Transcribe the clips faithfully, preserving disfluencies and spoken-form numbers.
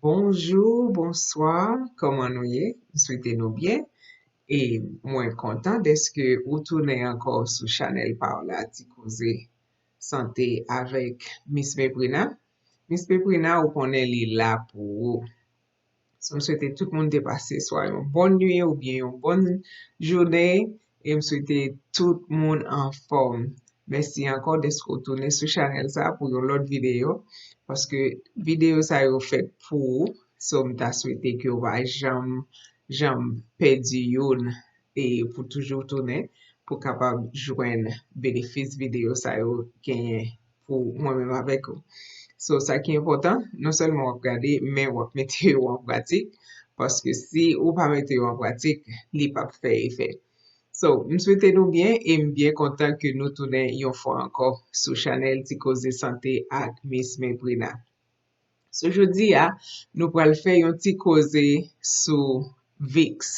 Bonjou, bonswa, kòman nou ye? M swete nou byen. E mwen kontan dèske ou tounen ankò sou chanèl pa w la, Ti Koze Sante avèk Miss Meprina. Miss Meprina, ou konnen li la pou ou. So, m swete tout moun te pase swa yon bòn nwi oubyen yon bòn jounen, e m swete tout moun anfòm. Mèsi ankò dèske w tounen sou chanèl sa pou yon lòt videyo, paske videyo sa yo fèt pou ou. So, m ta swete ke w pa janm, janm pèdi youn e pou toujou tounen pou kapab jwenn benefis videyo sa yo genyen pou mwen menm avèk ou. So, sa ki enpòtan, non sèlman w ap gade, men w ap mete yo an pratik, paske si ou pa mete yo an pratik, li p ap fè efè. So, m swete nou byen e m byen kontan ke nou tounen yon fwa ankò sou chanèl Ti Koze Sante ak Miss Meprina. So, jodi a, nou pral fè yon ti koze sou Vix.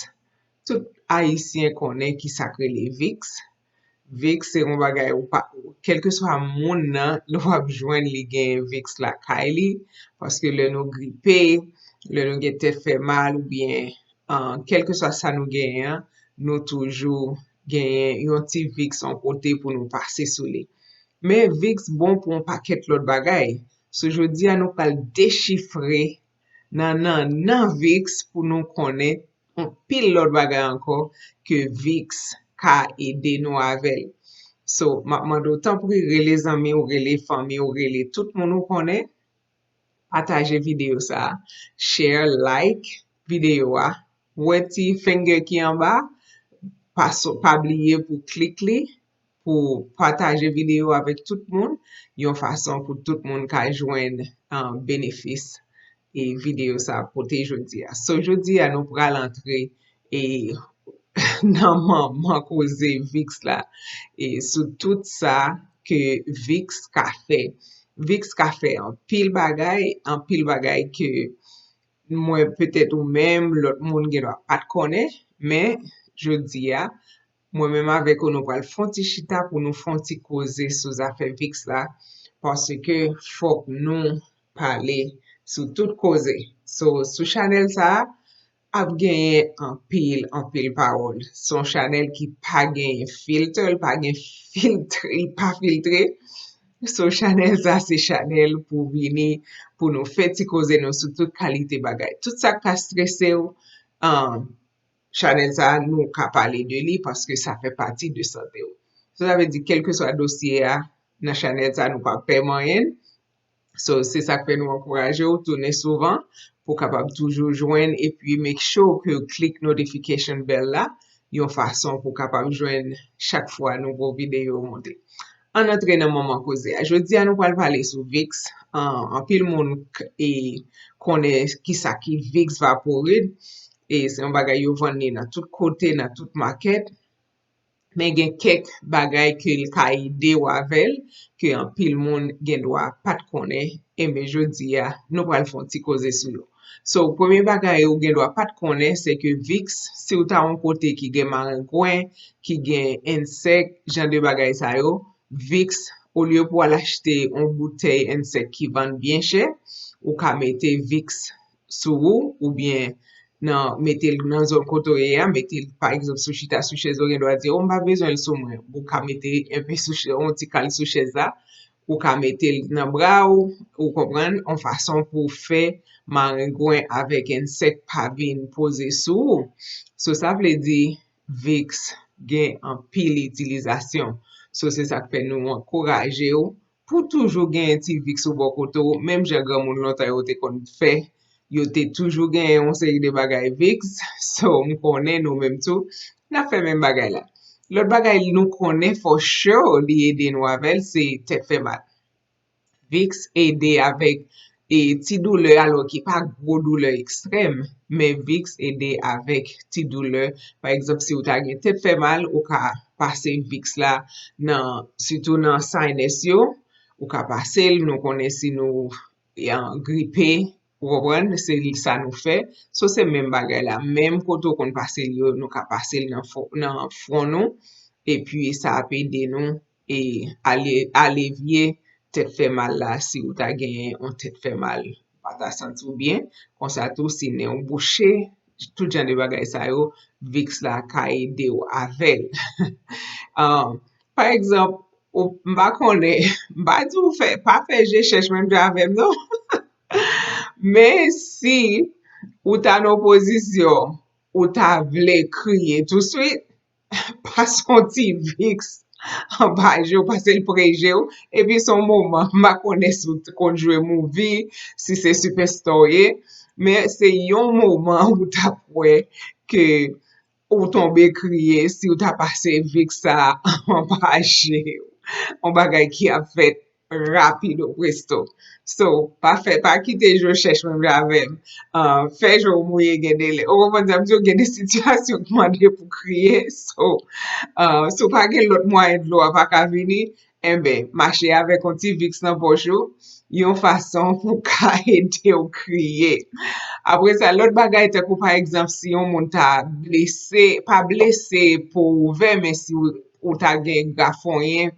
Tout Ayisyen konnen ki sa k rele Vix. Vix se yon bagay ou pa, kèlkeswa moun nan, nou p ap jwenn li gen Vix lakay li, paske lè nou gripe, lè nou gen tèt fè mal oubyen, ah, kèlkeswa sa nou genyen an, nou toujou genyen yon ti Vix yon kote pou nou pase sou li. Men Vix bon pou yon pakèt lòt bagay. So, jodi a, nou pral dechifre nan, nan, nan Vix pou nou konnen anpil lòt bagay ankò ke Vix ka ede nou avè l. So, m ap mande w, tanpri, rele zanmi w, rele fanmi w, rele tout moun ou konnen. Pataje videyo sa a. Share, like videyo a. Wè ti finger ki anba, pa so-, pa bliye pou klik li, pou pataje videyo avèk tout moun, yon fason pou tout moun ka jwenn, ah, benefis e videyo sa ap pote jodi a. So, jodi a, nou pral antre e nan manman koze Vix la, e sou tout sa ke Vix ka fè. Vix ka fè anpil bagay, anpil bagay ke mwen, petèt ou menm, lòt moun gen dwa pa t konnen, men jodi a, mwen menm avèk ou, nou pral fè yon ti chita pou nou fè yon ti koze sou zafè Vix la, paske fòk nou pale sou tout koze. So, sou chanèl sa a, ap genyen anpil, anpil pawòl. Se yon chanèl ki pa genyen filtè, li pa gen filtre, li pa filtre. So, chanèl sa, se chanèl pou vini, pou nou fè ti koze nou sou tout kalite bagay. Tout sa k ka strese w, um, chanèl sa, nou ka pale de li paske sa fè pati de sante w. So, sa vle di, kèlkeswa dosye a, nan chanèl sa, nou pa pè manyen l. So, se sa k fè nou ankouraje w tounen souvan pou kapab toujou jwenn epi make sure ke w klik notification bell la yon fason pou w kapab jwenn chak fwa nouvo videyo monte. Ann antre nan manman koze a. Jodi a, nou pral pale sou Vix. An, anpil moun k-, e, konnen kisa ki Vix Vaporid. E se yon bagay yo vann li nan tout kote, nan tout makèt. Men gen kèk bagay ke l ka ede w avè l, ke anpil moun gen dwa pa t konnen, enben jodi a, nou pral fè yon ti koze sou yo. So, premye bagay ou gen dwa pa t konnen, se ke Vix, si w ta yon kote ki gen marengwen, ki gen ensèk, jan de bagay sa yo, Vix, olye pou w al achte yon boutèy ensèk ki vann byen chè, ou ka mete Vix sou ou, oubyen nan, mete l nan zòn kote w ye a, mete l, pa egzanp, sou chita sou chèz, ou gen dwa di, "O, m pa bezwen l sou mwen." Ou ka mete enpe sou chè-, yon ti kal sou chèz la, ou ka mete l nan bra w, ou konprann, yon fason pou w fè marengwen avèk ensèk pa vin poze sou ou. So, sa vle di, Vix gen anpil itilizasyon. So, se sa k fè nou ankouraje w pou toujou genyen ti Vix sou bò kote w, menm jan granmoun lontan yo te konn fè, yo te toujou genyen yon seri de bagay Vix. So, m konnen nou menm tou, n ap fè menm bagay la. Lòt bagay nou konnen for sure li ede nou avè l, se tèt fè mal. Vix ede avèk, e, ti doulè, alò ki pa gwo doulè ekstrèm, men Vix ede avèk ti doulè. Pa egzanp, si w ta gen tèt fè mal, ou ka pase Vix la nan, sitou nan sinus yo, ou ka pase l, nou konnen si nou, e, gripe, ou konprann, se li sa nou fè. So, se menm bagay la, menm kote w konn pase l yo, nou ka pase l nan fo-, nan fwon nou, epi sa ap ede nou e ale-, alevye tèt fè mal la si ou ta genyen yon tèt fè mal pa ta santi w byen. Konsa tou, si nen w bouche, tout jan de bagay sa yo, Vicks la ka ede w avè l. Um, pa egzanp, ou, m pa konnen, m pa di w fè, pa fè je chèch menm jan avè m, non. Men si ou ta nan pozisyon, ou ta vle kriye touswit, pase yon ti Vicks anba je w, pase l pre je w, epi se yon moman, m pa konnen si w t konn jwe movie, si se Superstore w ye, men se yon moman ou t ap wè ke ou tonbe kriye si w ta pase Vicks sa anba je w. Yon bagay ki ap fèt rapido presto. So, pa fè, pa kite je w chèch menm jan avè m. Uh, fè je w mouye gen de lè. Ou konprann sa m di w, gen de sitiyasyon ki mande pou kriye. So, uh, si w pa gen lòt mwayen dlo a pa ka vini, enben, mache avèk yon ti Vicks nan pòch ou, yon fason pou ka ede w kriye. Apre sa, lòt bagay, tankou pa egzanp, si yon moun ta blese, pa blese po ouvè, men si w, ou ta gen grafonyen,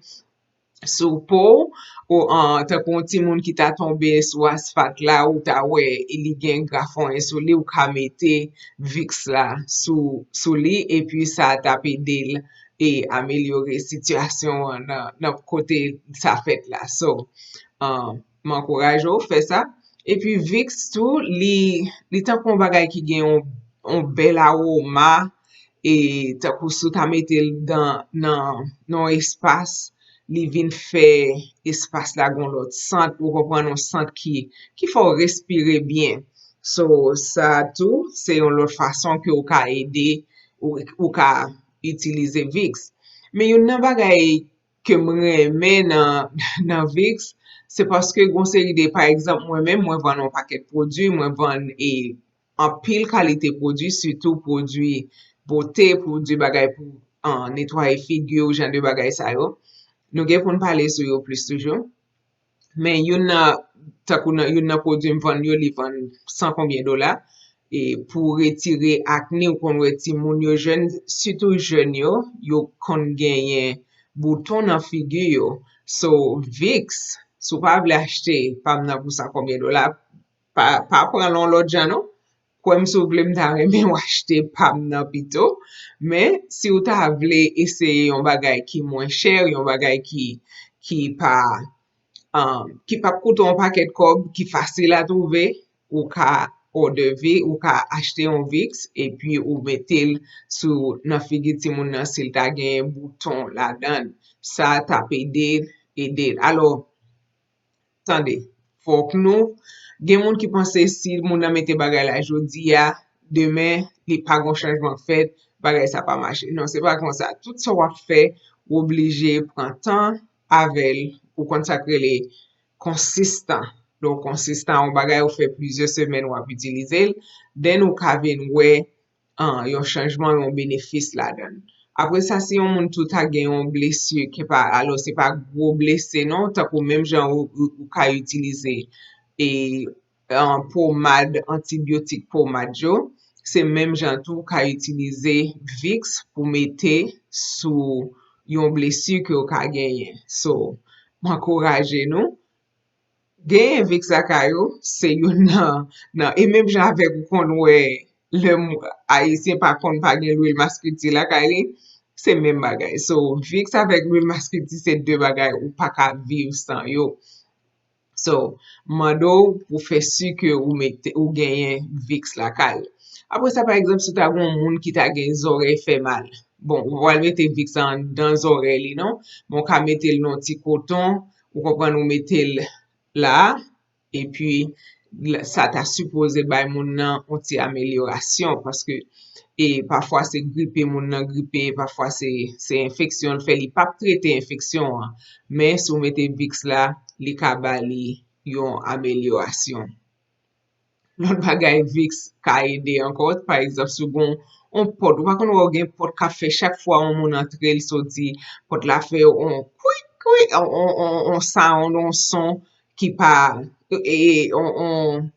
sou po w, ou an, tankou yon timoun ki ta tonbe sou asfalt la, ou ta wè li gen grafonyen sou li, ou ka mete Vicks la sou, sou li, epi sa t ap ede l e amelyore sitiyasyon an nan, nan kote sa fèt la. So, um, m ankouraje w fè sa. Epi Vicks tou, li, li tankou yon bagay ki gen yon, yon bèl awoma, e tankou si w ta mete l dan, nan, nan yon espas, li vin fè espas la gon lòt sant, ou konprann, yon sant ki, ki fè w respire byen. So, sa tou, se yon lòt fason ke w ka ede, ou, ou ka itilize Vicks. Men youn nan bagay ke m renmen nan, nan Vicks, se paske gon seri de, pa egzanp, mwen menm, mwen vann yon pakèt pwodui, mwen vann e anpil kalite pwodui, sitou pwodui bote, pwodui bagay pou, an, netwaye figi w, jan de bagay sa yo. Nou gen pou n pale sou yo plis toujou. Men youn nan, tankou nan, youn nan pwodui m vann yo, li vann san konbyen dola. E pou retire akne, ou konn wè timoun yo jèn, sitou jèn yo, yo konn genyen bouton nan figi yo. So, Vicks, si w pa vle achte pa m nan pou san konbyen dola, pa, pa pran l yon lòt jan non. Kwè m si w vle, m ta renmen w achte pa m nan pito. Men, si w ta vle eseye yon bagay ki mwen chè, yon bagay ki, ki pa, um, ki p ap koute w yon pakèt kòb, ki fasil a twouve, ou ka order Vi-, ou ka achte yon Vicks, epi ou mete l sou, nan figi timoun nan, si l ta genyen bouton ladan l. Sa t ap ede, ede l. Alò, tande, fòk nou, gen moun ki panse si moun nan mete bagay la jodi a, demen, li pa gon chanjman k fèt, bagay sa pa mache. Non, se pa konsa. Tout sa w ap fè, ou oblije pran tan avè l, ou konn sa k rele konsistan. Lè w konsistan, yon bagay ou fè plizyè semèn w ap itilize l, then ou ka vin wè, an, yon chanjman, yon benefis ladan l. Apre sa, si yon moun tou ta gen yon blesi ki pa, alò se pa gwo blesi non, tankou menm jan ou, ou, ou ka itilize e, an, pomad, antibyotik pomad yo, se menm jan tou ou ka itilize Vicks pou mete sou yon blesi ke w ka genyen. So, m ankouraje nou, genyen Vicks lakay ou, se youn nan, nan, e menm jan avèk ou konn wè lè m-, Ayisyen pa konn pa gen lwil maskriti lakay li, se menm bagay. So, Vicks avèk lwil maskriti se de bagay ou pa ka viv san yo. So, mande w pou fè si ke ou mete, ou genyen Vicks lakay ou. Apre sa, pa egzanp, si w ta gen yon moun ki ta gen zòrèy fè mal, bon, ou pral mete Vicks anndan zòrèy li non, men w ka mete l nan yon ti koton, ou konprann, ou mete l la, epi l-, sa ta sipoze bay moun nan yon ti amelyorasyon, paske e pafwa se gripe moun nan gripe, pafwa se, se enfeksyon l fè, li p ap trete enfeksyon an, men si w mete Vicks la, li ka ba li yon amelyorasyon. Lòt bagay Vicks ka ede ankò, pa egzanp, si w gon yon pòt, ou pa konn wè w gen pòt k ap fè chak fwa yon moun antre, l soti, pòt la fè yon kwik, kwik, yon, yon, yon, yon sound, yon son ki pa, e, e, yon, yon,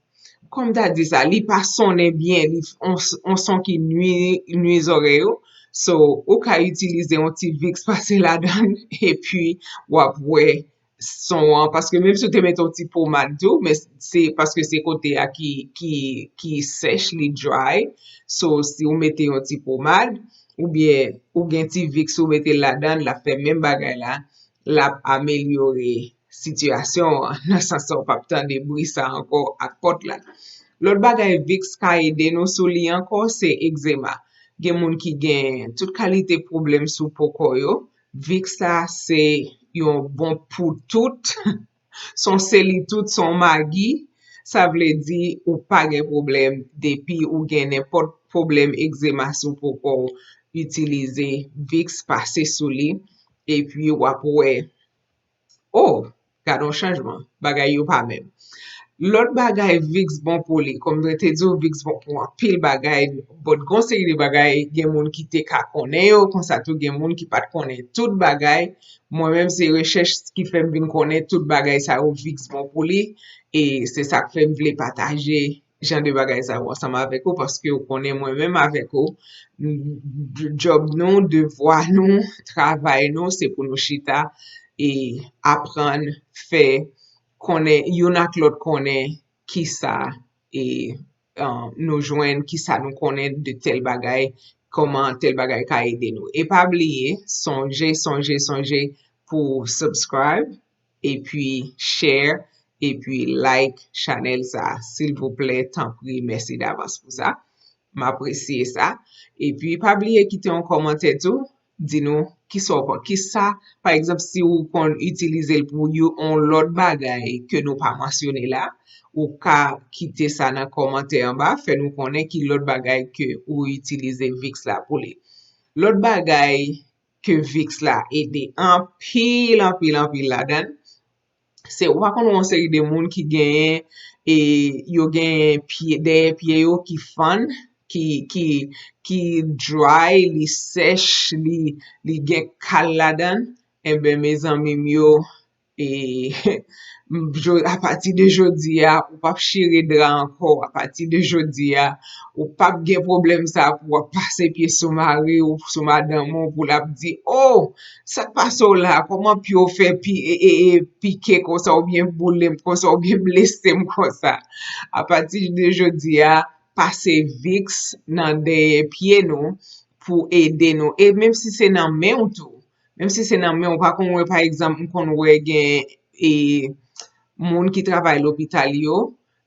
kòm ta di sa, li pa sonnen byen, li, yon, yon son ki nwi, nwi zòrèy ou. So, ou ka itilize yon ti Vicks pase ladan l, epi w ap wè son an, paske menm si w te mete yon ti pomad tou, men se paske se kote a ki, ki, ki sèch, li dry. So, si w mete yon ti pomad, oubyen ou gen ti Vicks ou mete l ladan, l ap fè menm bagay la, l ap amelyore sitiyasyon an, nan sans sa w p ap tande bri sa ankò ak pòt la. Lòt bagay Vicks ka ede nou sou li ankò, se egzema. Gen moun ki gen tout kalite pwoblèm sou po kò yo. Vicks la se yon bon pou tout. Se yon seli tout, se yon magi. Sa vle di ou pa gen pwoblèm depi ou gen nenpòt pwoblèm egzema sou po kò w, itilize Vicks, pase sou li, epi w ap wè, oh, gade yon chanjman, bagay yo pa menm. Lòt bagay Vicks bon pou li, kòm mwen te di w, Vicks bon pou anpil bagay, but gon seri de bagay, gen moun ki te ka konnen yo, konsa tou gen moun ki pa t konnen tout bagay. Mwen menm, se rechèch ki fè m vin konnen tout bagay sa yo Vicks bon pou li, e se sa k fè m vle pataje jan de bagay sa yo ansanm avèk ou, paske ou konnen mwen menm avèk ou, m, djòb nou, devwa nou, travay nou, se pou nou chita e aprann, fè, konnen, youn ak lòt konnen kisa e, uh, nou jwenn, kisa nou konnen de tèl bagay, kòman tèl bagay ka ede nou. E pa bliye, sonje, sonje, sonje pou subscribe, epi share, epi like chanèl sa, silvouplè, tanpri, mèsi davans pou sa. M apresye sa. Epi pa bliye kite yon kòmantè tou, di nou kisa w pa, kisa, pa egzanp, si ou konn itilize l pou yon, yon lòt bagay ke nou pa mansyone la, ou ka kite sa nan kòmantè anba, fè nou konnen ki lòt bagay ke ou itilize Vicks la pou li. Lòt bagay ke Vicks la ede anpil, anpil, anpil ladan l, se ou pa konn yon seri de moun ki genyen, e yo genyen pye, dèyè pye yo ki fann, ki, ki, ki dry, li sèch, li, li gen kal ladan l, enben, mezanmi m yo, e, jo-, apati de jodi a, ou p ap chire dra ankò, apati de jodi a, ou p ap gen pwoblèm sa pou w ap pase pye sou mari w, sou madanm ou, pou l ap di, oh, sa k pase w la? Kòman pye w fè pi, e, e, e, pike konsa, oubyen boule m konsa, oubyen blese m konsa? Apati de jodi a, pase Vicks nan dèyè pye nou pou ede nou. E menm si se nan men w tou, menm si se nan men w, pa konn wè, pa egzanp, m konn wè gen, e, moun ki travay lopital yo,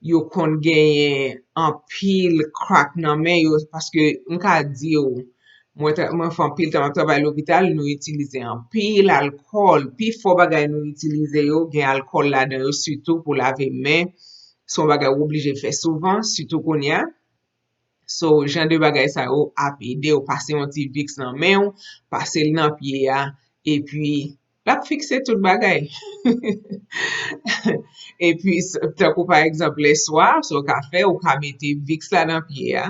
yo konn genyen anpil crack nan men yo, paske m ka di w, mwen, tra-, mwen fè anpil tan m ap travay lopital, nou itilize anpil alkòl. Pi fò bagay nou itilize yo, gen alkòl ladan yo, sitou pou lave men. Se yon bagay w oblije fè souvan, sitou kounye a. So, jan de bagay sa yo ap ede w. Pase yon ti Vicks nan men w, pase l nan pye a, epi l ap fikse tout bagay. Epi, s-, tankou pa egzanp, lèswa, sa w ka fè, ou ka mete Vicks la nan pye a,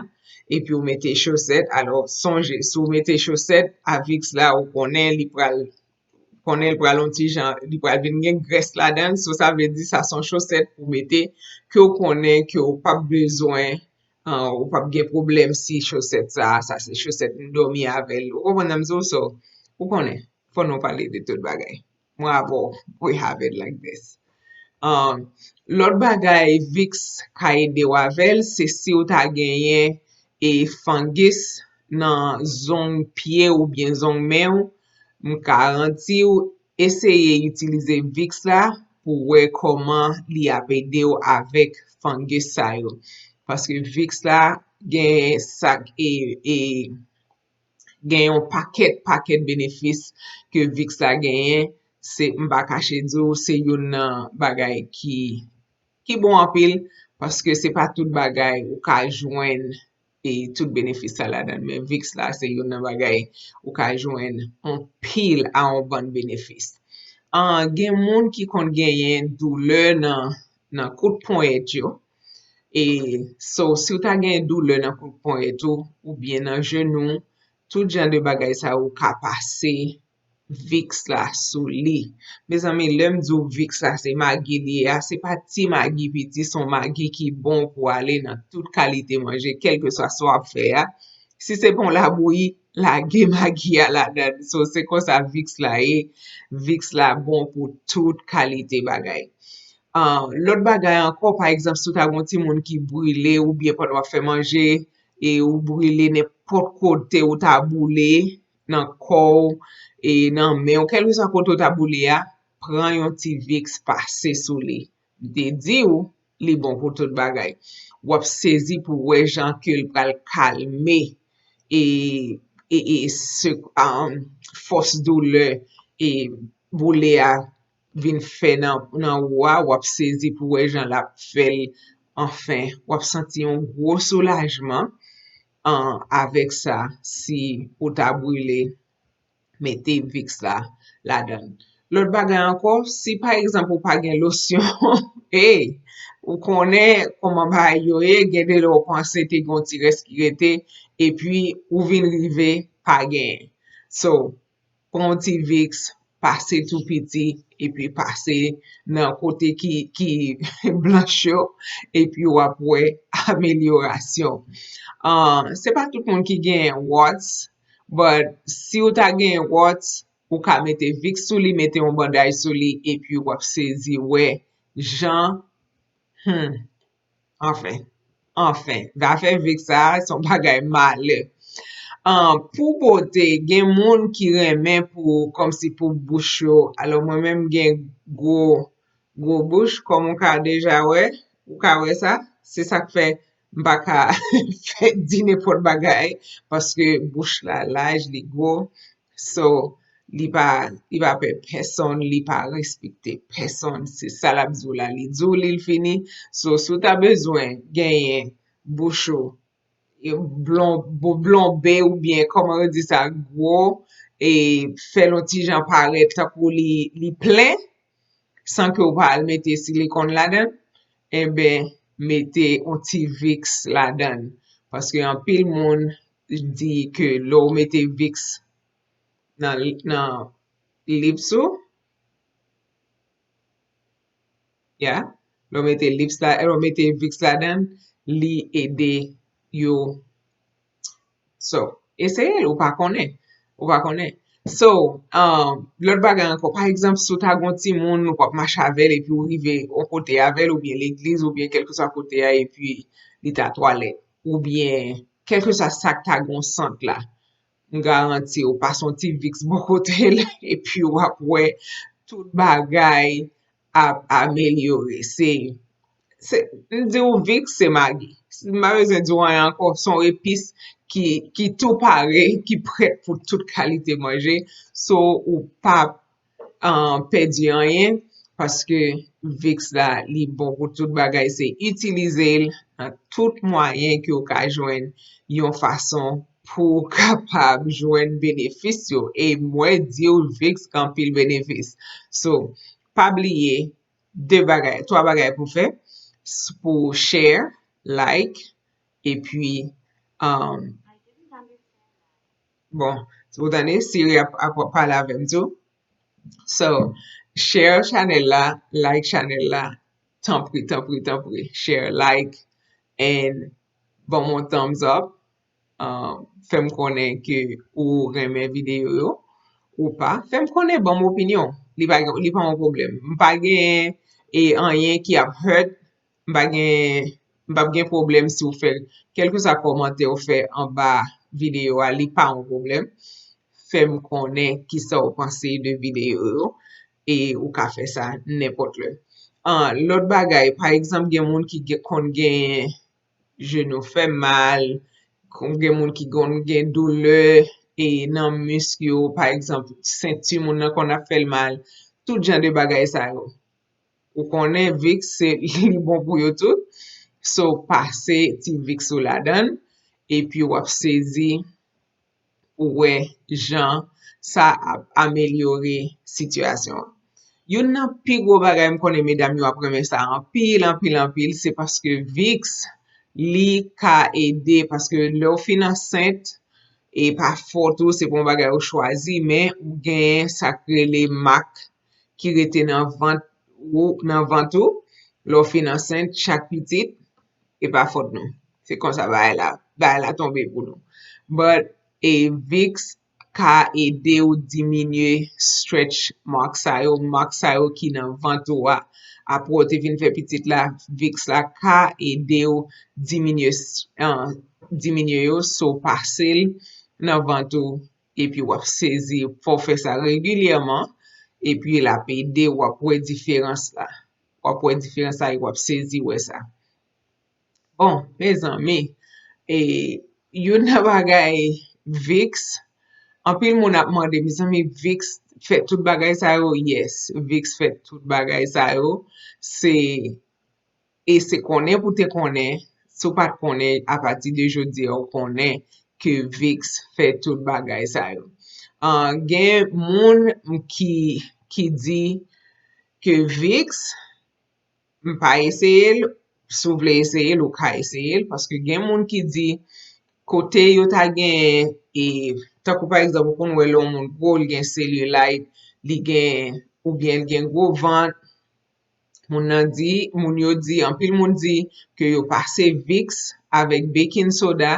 epi w mete chosèt. Alò, sonje, si w mete chosèt a Vicks la, ou konnen li pral, konnen l pral yon ti jan, li pral vin gen grès ladan l. So, sa vle di sa se yon chosèt pou mete ke w konnen ke w p ap bezwen, ah, ou p ap gen pwoblèm si chosèt sa, sa se chosèt m dòmi avè l. Ou konprann sa m di w? So, ou konnen, fò nou pale de tout bagay. Mwen avè w, we have it like this. Um, lòt bagay Vicks ka ede w avè l, se si w ta genyen e fangis nan zong pye oubyen zong men w, m garanti w, eseye itilize Vicks la pou wè kòman li ap ede w avèk fangis sa yo. Paske Vicks la gen sa k, e, e, gen yon pakèt, pakèt benefis ke Vicks la genyen. Se, m pa kache di w, se youn nan bagay ki, ki bon anpil, paske se pa tout bagay ou ka jwenn e tout benefis sa ladan l. Men Vicks la, se youn nan bagay ou ka jwenn anpil a yon bann benefis. Ah, gen moun ki konn genyen doulè nan, nan kout ponyèt yo. E, so, si w ta gen doulè nan kout ponyèt ou, oubyen nan jenou, tout jan de bagay sa yo ka pase Vicks la sou li. Mezanmi, lè m di w Vicks la se magi li ye a, se pa ti magi piti, se yon magi ki bon pou ale nan tout kalite manje, kèlkeswa sa w ap fè a. Si se pa yon labouyi, lage magi a ladan. So, se konsa Vicks la ye. Vicks la bon pou tout kalite bagay. Ah, lòt bagay ankò, pa egzanp, si w ta gen yon timoun ki brile oubyen pandan w ap fè manje, e ou brile nenpòt kote ou ta boule, nan kò w, e nan men w, kèlkeswa kote w ta boule a, pran yon ti Vicks pase sou li. M te di w, li bon pou tout bagay. W ap sezi pou w wè jan ke l pral kalme e, e, e se, um, fòs doulè e boule a vin fè nan, nan ou a, w ap sezi pou w wè jan l ap fè l. Anfen, w ap santi yon gwo soulajman, an, avèk sa, si ou ta brile mete Vicks la ladan l. Lòt bagay ankò, si pa egzanp ou pa gen losyon, hey, ou konnen kòman bagay yo ye, gen de lè w panse te gen yon ti rès ki rete, epi ou vin rive pa genyen. So, pran yon ti Vicks, pase tou piti, epi pase nan kote ki, ki blanch yo, epi w ap wè amelyorasyon. Ah, se pa tout moun ki gen warts, but si w ta gen warts, ou ka mete Vicks sou li, mete yon bandaj sou li, epi w ap sezi wè jan, hmm, anfen, anfen, zafè Vicks sa a, se yon bagay malè. Ah, pou bote, gen moun ki renmen pou, kòmsi pou bouch yo. Alò, mwen menm gen gwo, gwo bouch, kòm ou ka deja wè, ou ka wè sa, se sa k fè m pa ka fè di nenpòt bagay, paske bouch la laj, li gwo. So, li pa, li pa pè pèsonn, li pa respekte pèsonn. Se sa l ap di w la, li di w li, l fini. So, si w ta bezwen genyen bouch ou, e, blon, bo-, blonbe oubyen, kòman yo di sa, gwo, e fè l yon ti jan parèt tankou li, li plen, san ke w pa al mete silikòn ladan, enben, mete yon ti Vicks ladan. Paske anpil moun di ke lè w mete Vicks nan, nan lips ou, ya, lè w mete lips la, lè w mete Vicks ladan, li ede yo. So, eseye l, ou pa konnen. Ou pa konnen. So, um, lòt bagay ankò, pa egzanp, si w ta gon timoun, ou p ap mache avè l, epi w rive yon kote avè l, oubyen legliz, oubyen kèlkeswa kote a, epi li ta twalèt, oubyen kèlkeswa sa k ta gon sant la, m garanti w, pase yon ti Vicks bò kote l, epi w ap wè tout bagay ap amelyore. Se, se, m di w Vicks se magi. M pa bezwen di w anyen ankò, se yon epis ki, ki tou pare, ki prèt pou tout kalite manje. So, ou p ap, ah, pèdi anyen, paske Vicks la, li bon pou tout bagay. Se itilize l nan tout mwayen ke w ka jwenn yon fason pou w kapab jwenn benefis yo. E mwen di w, Vicks gen anpil benefis. So, pa bliye, de bagay, twa bagay pou fè, s-, pou share, like, epi, um, bon, si w tande, Siri ap, ap pale avè m tou. So, share chanèl la, like chanèl la, tanpri, tanpri, tanpri, share, like, and ban m yon thumbs up. Uh, fè m konnen ke ou renmen videyo yo ou pa. Fè m konnen, ban m opinyon. Li pa, li pa yon pwoblèm. M pa gen, e, anyen ki ap hurt. M pa gen, m p ap gen pwoblèm si w fè kèlkeswa kòmantè w fè anba videyo a, li pa yon pwoblèm. Fè m konnen kisa w panse de videyo yo, e ou ka fè sa nenpòt lè. Ah, lòt bagay, pa egzanp, gen moun ki gen, konn gen jenou fè mal, konn gen moun ki konn gen doulè e nan misk yo, pa egzanp, senti moun nan konn ap fè l mal, tout jan de bagay sa yo. Ou konnen Vicks se li bon pou yo tout. So, pase ti Vicks ou ladan l, epi w ap sezi pou wè jan sa ap amelyore sitiyasyon an. Youn nan pi gwo bagay m konnen medam yo ap renmen sa anpil, anpil, anpil, se paske Vicks, li ka ede, paske lè w fin ansent, e pa fòt ou, se pa yon bagay ou chwazi, men ou genyen sa k rele mak ki rete nan vant ou, nan vant ou, lè w fin ansent, chak pitit, e pa fòt nou. Se konsa bagay la, bagay la tonbe pou nou. But e Vicks ka ede w diminye stretch mark sa yo, mark sa yo ki nan vant ou a. Apre w te fin fè pitit la, Vicks la ka ede w diminye, uh, diminye yo, so pase l nan vant ou, epi w ap sezi, fò w fè sa regilyèman, epi l ap ede w, w ap wè diferans la. W ap wè diferans la e w ap sezi wè sa. Bon, mezanmi, e, youn nan bagay Vicks, anpil moun ap mande, mezanmi, Vicks fè tout bagay sa yo? Yes, Vicks fè tout bagay sa yo. Se, e se konnen pou te konnen, si w pa t konnen, apati de jodi a, w konnen ke Vicks fè tout bagay sa yo. Ah, gen moun ki, ki di ke Vicks, m pa eseye l, si w vle eseye l, ou ka eseye l, paske gen moun ki di kote yo ta gen, e, tankou pa egzanp, ou konn wè lè yon moun gwo, li gen cellulite, li gen, oubyen li gen gwo vant, moun nan di, moun yo di, anpil moun di ke yo pase Vicks avèk baking soda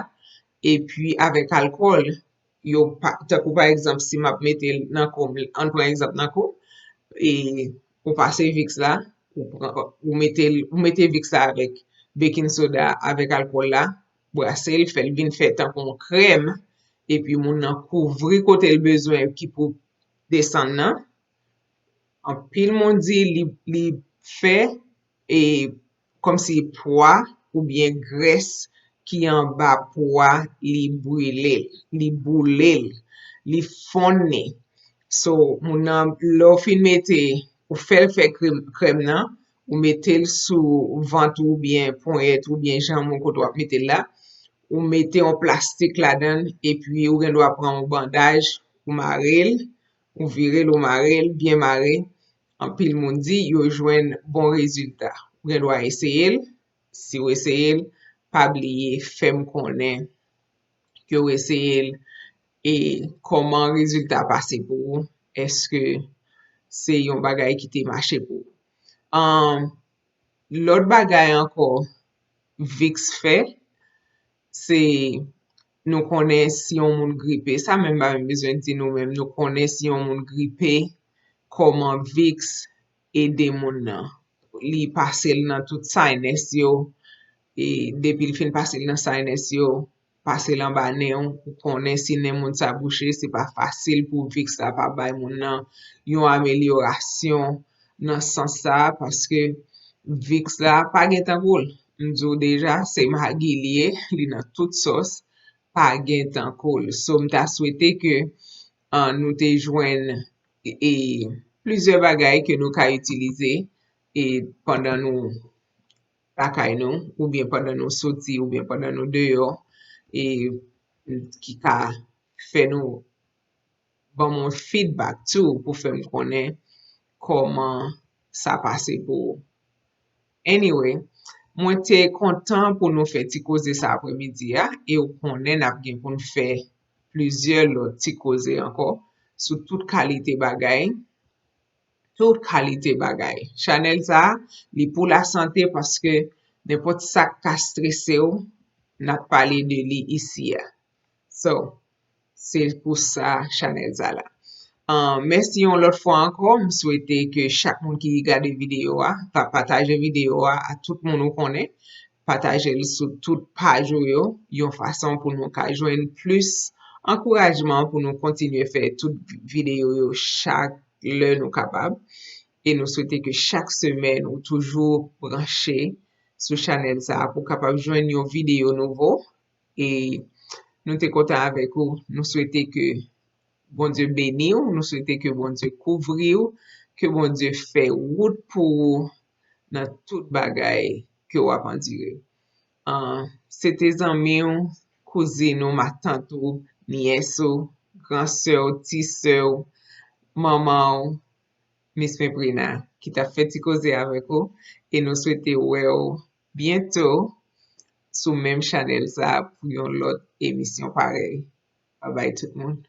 epi avèk alkòl. Yo pa, tankou pa egzanp, si m ap mete l nan kò m, ann pran egzanp nan kò m, e ou pase Vicks la, ou pran, ou mete l, ou mete Vicks la avèk baking soda, avèk alkòl la, brase l, fè l vin fè tankou yon krèm, epi moun nan kouvri kote l bezwen ki pou desann nan. Anpil moun di li, li fè, e, kòmsi pwa oubyen grès ki anba po a, li brile l, li boule l, li fonn li. So, moun nan, lè w fin mete, ou fè l fè krèm, krèm nan, ou mete l sou vant ou oubyen ponyèt ou oubyen janm ou kote w ap mete l la, ou mete yon plastik ladan l, epi ou gen dwa pran yon bandaj, ou mare l, ou vire l, ou mare l, byen mare. Anpil moun di yo jwenn bon rezilta. Ou gen dwa eseye l. Si w eseye l, pa bliye fè m konnen ke w eseye l e kòman rezilta pase pou ou. Èske se yon bagay ki te mache pou ou? Ahn, lòt bagay ankò, Vicks fè, se nou konnen si yon moun gripe, sa menm pa menm bezwen di nou menm, nou konnen si yon moun gripe, kòman Vicks ede moun nan. Li pase l nan tout sinus yo, e depi l fin pase l nan sinus yo, pase l anba nen w, ou konnen si nen moun sa bouche, se pa fasil pou Vicks la pa bay moun nan yon amelyorasyon nan sans sa, paske Vicks la pa gen tankou l. M di w deja, se magi li ye, li nan tout sòs, pa gen tankou l. So, m ta swete ke, ah, nou te jwenn, e, e, plizyè bagay ke nou ka itilize, e, pandan nou lakay nou, oubyen pandan nou soti, oubyen pandan nou deyò, e, ki ka fè nou ban m yon feedback tou pou fè m konnen kòman sa pase pou ou. Anyway, mwen te kontan pou nou fè ti koze sa aprèmidi a, e w konnen n ap gen pou n fè plizyè lòt ti koze ankò sou tout kalite bagay, tout kalite bagay. Chanèl sa a, li pou lasante paske nenpòt sa k ka strese w, n ap pale de li isi a. So, se pou sa chanèl sa la. Ah, mèsi yon lòt fwa ankò. M swete ke chak moun ki gade videyo a, pa pataje videyo a a tout moun ou konnen. Pataje l sou tout paj ou yo, yon fason pou nou ka jwenn plis ankourajman pou nou kontinye fè tout videyo yo chak lè nou kapab. E nou swete ke chak semèn ou toujou branche sou chanèl sa a pou w kapab jwenn yon videyo nouvo. E nou te kontan avèk ou. Nou swete ke Bondye beni w. Nou swete ke Bondye kouvri w. Ke Bondye fè wout pou ou nan tout bagay ke w ap andire. Ah, se te zanmi w, kouzin ou, matant ou, nyès ou, gran sè w, ti sè w, manman w, Miss Memprina, ki t ap fè ti koze avèk ou, e nou swete wè w byento sou menm chanèl sa a pou yon lòt emisyon parèy. Babay tout moun.